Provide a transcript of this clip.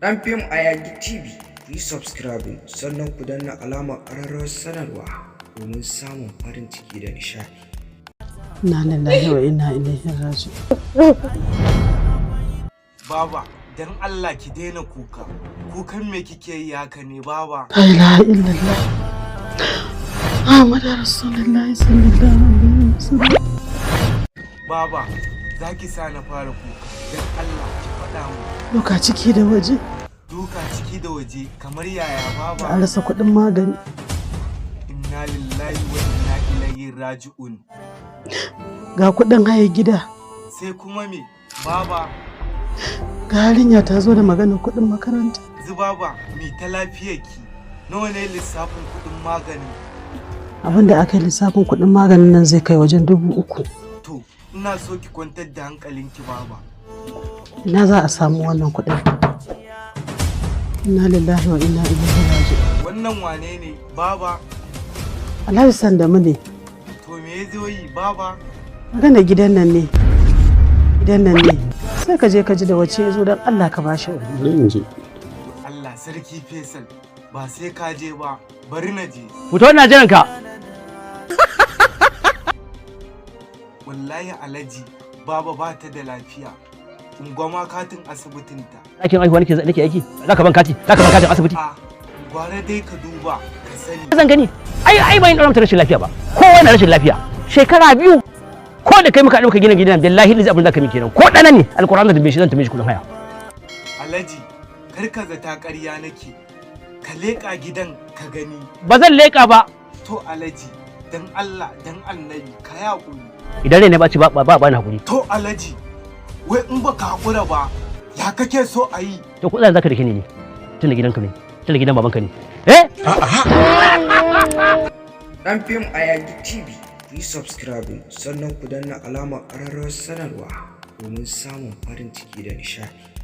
Ɗan Fim a Yagi TV, ku yi subscribing, sannan ku danna alamar ƙararrawar sanarwa domin samun farin ciki da nishaɗi. Inna lillahi wa inna ilaihi raji'un. Baba, dan Allah ki daina kuka. Kukan me kike yi haka ne, Baba? La ilaha illallah. Muhammadu Rasulullahi sallallahu alaihi wasallam. Baba, za ki sa na fara kuka. Dan Allah ki faɗa mu. Duka ciki da waje. Duka ciki da waje kamar yaya, Baba? An rasa kuɗin magani. Inna lillahi wa inna ilaihi raji'un. Ga kuɗin haya gida. Sai kuma me, Baba? Ga yarinya ta zo da maganar kuɗin makaranta. Zu Baba, mi ta lafiyarki. Nawa ne lissafin kuɗin maganin? Abin da aka yi lissafin kuɗin maganin nan zai kai wajen 3000. To, ina so ki kwantar da hankalinki, Baba. Ina za a samu wannan kuɗin? Inna lillahi wa inna ilaihi raji'un. Wannan wane ne, Baba? Alhaji Sandamu ne. To, me ya zo yi, Baba? Magana gidan nan ne. Gidan nan ne. Sai ka je ka ji da wace ya zo, don Allah ka bashi. Bari in je. Allah sarki Faisal, ba sai ka je ba, bari na je. Fito, ina jiran ka. Wallahi Alhaji, Baba ba ta da lafiya. Ungwama katin asibitinta. Ɗakin aihuwa nake aiki. Za ka ban kati, za ka ban katin asibiti. A gwara dai ka duba ka sani. Zan gani. Ai ban ɗaura mata rashin lafiya ba. Kowa na rashin lafiya. Shekara 2 ko da kai muka ɗauka gina gidan, billahi lazi abin da ka min kenan. Ko ɗanan ne alƙur'an da tambaye shi, zan tambaye shi kuɗin haya. Alhaji, kar ka zata ƙarya nake. Ka leƙa gidan ka gani. Ba zan leƙa ba. To Alhaji, dan Allah dan Annabi ka yi haƙuri. Idan rai ne ba ci ba ba ba na hakuri. To Alhaji, wai in baka haƙura ba, ya kake so a yi? To kuɗin zaka dake ni ne. Tunda gidanka ne. Tunda gidan babanka ne. Eh? Ɗan Fim a Yagi TV, ku yi subscribing, sannan ku danna alamar ƙararrawar sanarwa domin samun farin ciki da nishaɗi.